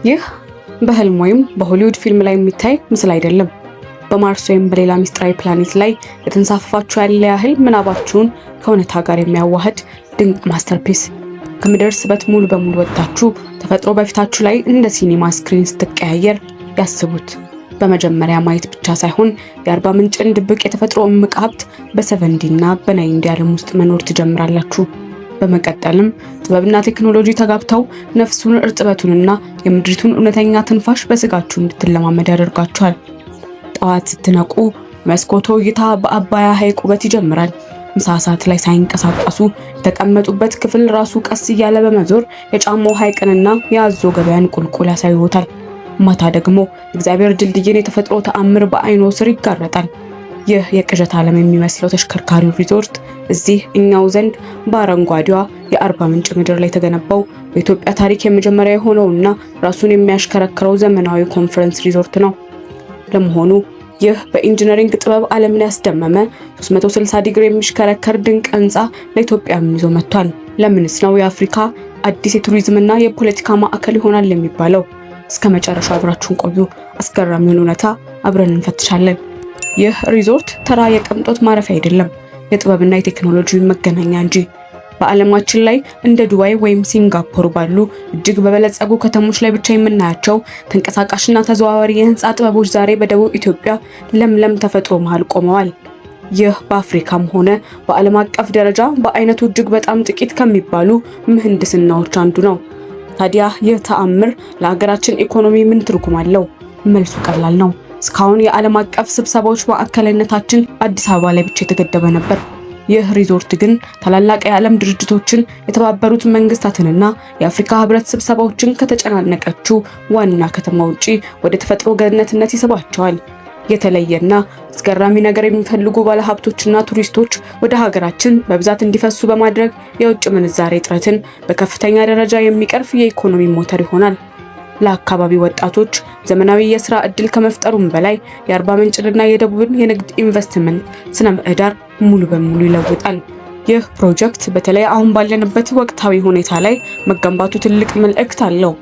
ይህ በህልም ወይም በሆሊውድ ፊልም ላይ የሚታይ ምስል አይደለም። በማርስ ወይም በሌላ ምስጢራዊ ፕላኔት ላይ የተንሳፈፋችሁ ያለ ያህል ምናባችሁን ከእውነታ ጋር የሚያዋህድ ድንቅ masterpiece። ከምድር ስበት ሙሉ በሙሉ ወጥታችሁ ተፈጥሮ በፊታችሁ ላይ እንደ ሲኒማ screen ስትቀያየር ያስቡት። በመጀመሪያ ማየት ብቻ ሳይሆን የአርባ ምንጭን ድብቅ የተፈጥሮ እምቅ ሀብት በ 7D እና በ 9D ዓለም ውስጥ መኖር ትጀምራላችሁ። በመቀጠልም ጥበብና ቴክኖሎጂ ተጋብተው ነፍሱን፣ እርጥበቱንና የምድሪቱን እውነተኛ ትንፋሽ በስጋችሁ እንድትለማመድ ያደርጋችኋል። ጠዋት ስትነቁ መስኮቶ እይታ በአባያ ሐይቅ ውበት ይጀምራል። ምሳ ሰዓት ላይ ሳይንቀሳቀሱ የተቀመጡበት ክፍል ራሱ ቀስ እያለ በመዞር የጫሞ ሐይቅንና የአዞ ገበያን ቁልቁል ያሳይዎታል። ማታ ደግሞ እግዚአብሔር ድልድይን የተፈጥሮ ተአምር በአይኖ ስር ይጋረጣል። ይህ የቅዠት ዓለም የሚመስለው ተሽከርካሪው ሪዞርት እዚህ እኛው ዘንድ በአረንጓዴዋ የአርባ ምንጭ ምድር ላይ የተገነባው በኢትዮጵያ ታሪክ የመጀመሪያ የሆነውና ራሱን የሚያሽከረክረው ዘመናዊ ኮንፈረንስ ሪዞርት ነው። ለመሆኑ ይህ በ engineering ጥበብ ዓለምን ያስደመመ 360 ዲግሪ የሚሽከረከር ድንቅ ህንፃ ለኢትዮጵያ ምን ይዞ መጥቷል? ለምንስ ነው የአፍሪካ አዲስ የቱሪዝምና የፖለቲካ ማዕከል ይሆናል የሚባለው? እስከ መጨረሻው አብራችሁን ቆዩ። አስገራሚውን እውነታ አብረን እንፈትሻለን። ይህ ሪዞርት ተራ የቅንጦት ማረፊያ አይደለም፣ የጥበብና የቴክኖሎጂ መገናኛ እንጂ። በዓለማችን ላይ እንደ ዱባይ ወይም ሲንጋፖር ባሉ እጅግ በበለጸጉ ከተሞች ላይ ብቻ የምናያቸው ተንቀሳቃሽና ተዘዋዋሪ የህንፃ ጥበቦች ዛሬ በደቡብ ኢትዮጵያ ለምለም ተፈጥሮ መሃል ቆመዋል። ይህ በአፍሪካም ሆነ በዓለም አቀፍ ደረጃ በአይነቱ እጅግ በጣም ጥቂት ከሚባሉ ምህንድስናዎች አንዱ ነው። ታዲያ ይህ ተአምር ለሀገራችን ኢኮኖሚ ምን ትርጉም አለው? መልሱ ቀላል ነው። እስካሁን የዓለም አቀፍ ስብሰባዎች ማዕከልነታችን አዲስ አበባ ላይ ብቻ የተገደበ ነበር። ይህ ሪዞርት ግን ታላላቅ የዓለም ድርጅቶችን፣ የተባበሩት መንግስታትንና የአፍሪካ ህብረት ስብሰባዎችን ከተጨናነቀችው ዋና ከተማ ውጪ ወደ ተፈጥሮ ገነትነት ይስባቸዋል። የተለየና አስገራሚ ነገር የሚፈልጉ ባለሀብቶችና ቱሪስቶች ወደ ሀገራችን በብዛት እንዲፈሱ በማድረግ የውጭ ምንዛሬ እጥረትን በከፍተኛ ደረጃ የሚቀርፍ የኢኮኖሚ ሞተር ይሆናል። ለአካባቢ ወጣቶች ዘመናዊ የስራ ዕድል ከመፍጠሩም በላይ የአርባ ምንጭንና የደቡብን የንግድ ኢንቨስትመንት ስነ ምህዳር ሙሉ በሙሉ ይለውጣል። ይህ ፕሮጀክት በተለይ አሁን ባለንበት ወቅታዊ ሁኔታ ላይ መገንባቱ ትልቅ መልእክት አለው።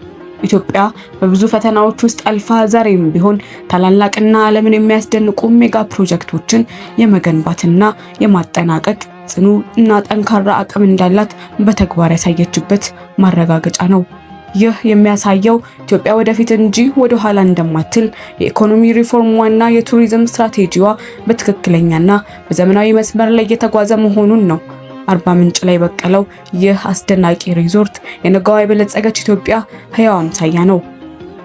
ኢትዮጵያ በብዙ ፈተናዎች ውስጥ አልፋ ዛሬም ቢሆን ታላላቅና ዓለምን የሚያስደንቁ ሜጋ ፕሮጀክቶችን የመገንባትና የማጠናቀቅ ጽኑ እና ጠንካራ አቅም እንዳላት በተግባር ያሳየችበት ማረጋገጫ ነው። ይህ የሚያሳየው ኢትዮጵያ ወደፊት እንጂ ወደ ኋላ እንደማትል፣ የኢኮኖሚ ሪፎርሟና የቱሪዝም ስትራቴጂዋ በትክክለኛና በዘመናዊ መስመር ላይ እየተጓዘ መሆኑን ነው። አርባ ምንጭ ላይ የበቀለው ይህ አስደናቂ ሪዞርት የነገዋ የበለጸገች ኢትዮጵያ ህያው አምሳያ ነው።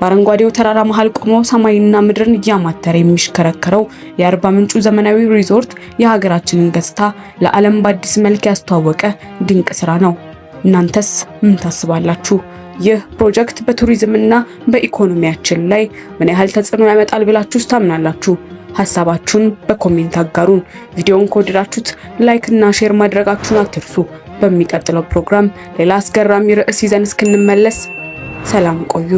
በአረንጓዴው ተራራ መሃል ቆሞ ሰማይና ምድርን እያማተረ የሚሽከረከረው የአርባ ምንጩ ዘመናዊ ሪዞርት የሀገራችንን ገጽታ ለዓለም በአዲስ መልክ ያስተዋወቀ ድንቅ ስራ ነው። እናንተስ ምን ታስባላችሁ? ይህ ፕሮጀክት በቱሪዝምና በኢኮኖሚያችን ላይ ምን ያህል ተጽዕኖ ያመጣል ብላችሁ ታምናላችሁ? ሀሳባችሁን በ comment አጋሩን። ቪዲዮውን ከወደዳችሁት like እና share ማድረጋችሁን አትርሱ። በሚቀጥለው ፕሮግራም ሌላ አስገራሚ ርዕስ ይዘን እስክንመለስ ሰላም ቆዩ።